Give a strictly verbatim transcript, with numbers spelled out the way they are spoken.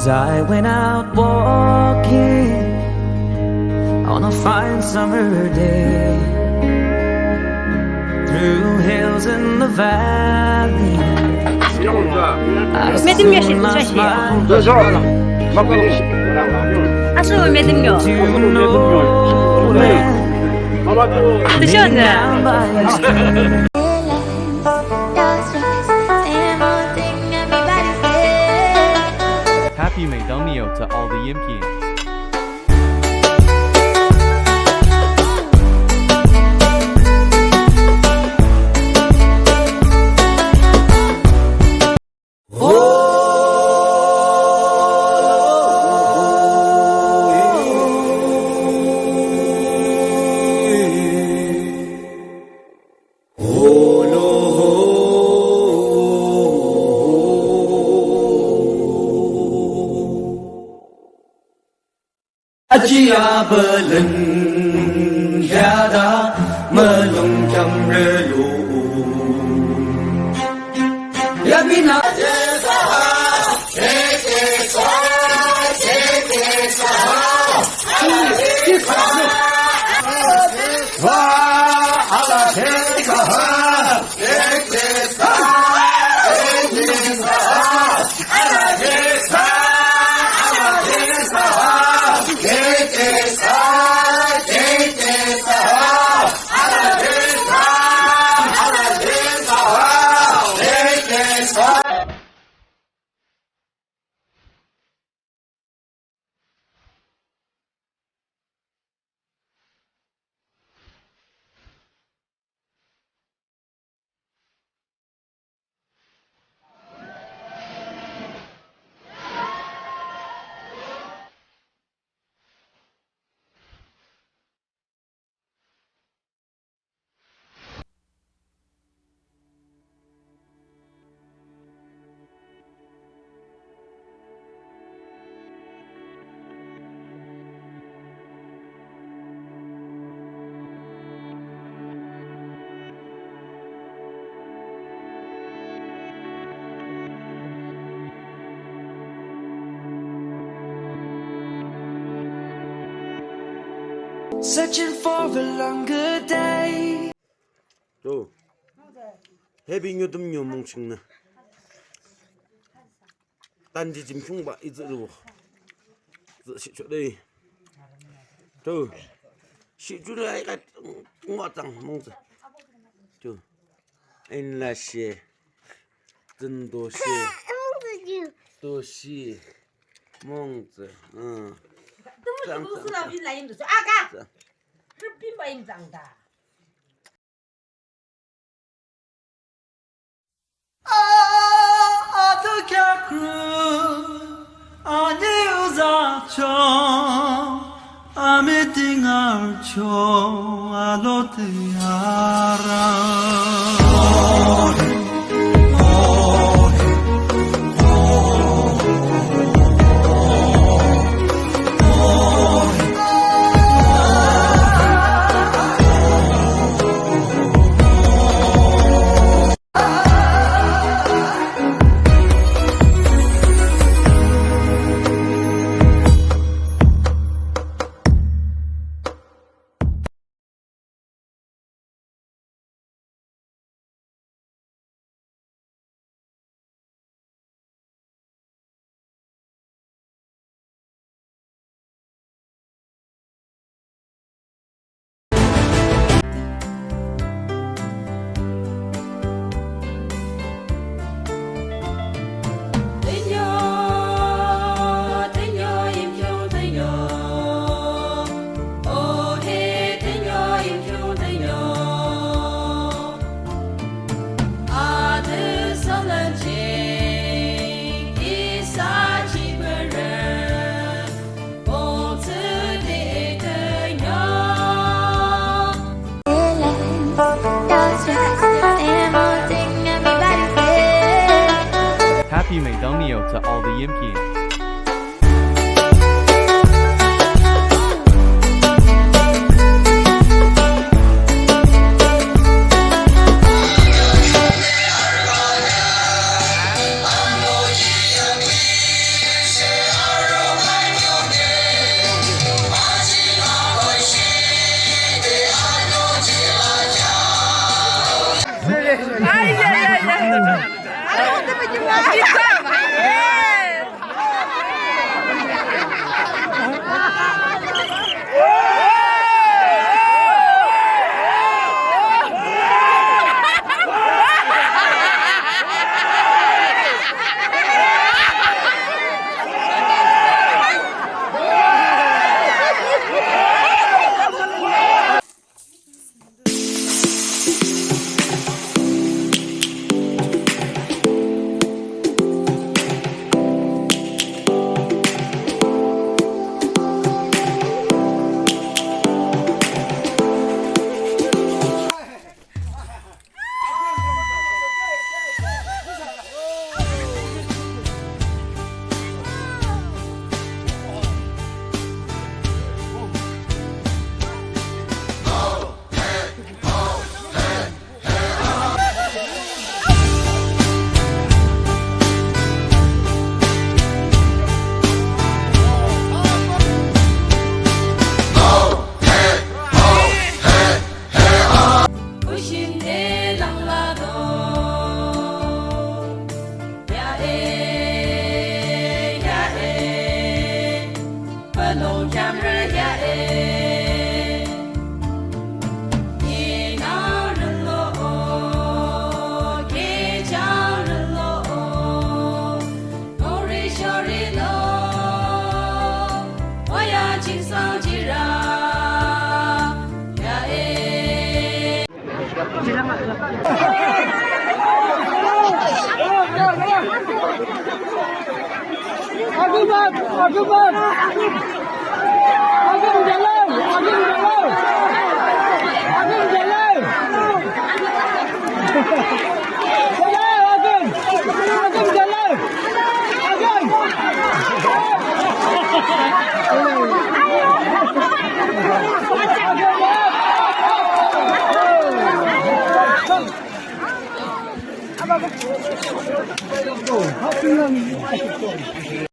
As I went out walking on a fine summer day, through hills and the valley, I soon lost my way to nowhere. Now my Happy May Dongmyo to all the Yimkhians. Aji abalin yada malung kamrelu. Yabina. Searching for a longer day. To. Happy New Year, New Year mung ching na. Tanji jim chung ba, i zü lu. Zü shi chu de. To. Shi chu lai ka ngwa tang mung zü. To. In la shi. Zin do shi. Do shi. Mung zü. Hmm. Zang, zang, zang. Zang. A, a, to kya kru, a, ni uza cho, a, mi ting ar cho, a, lo te ara. Agum, agum, agum. Agum jalo, agum jalo. Agum jalo. Jalo, agum. Agum jalo. Agum. Agum.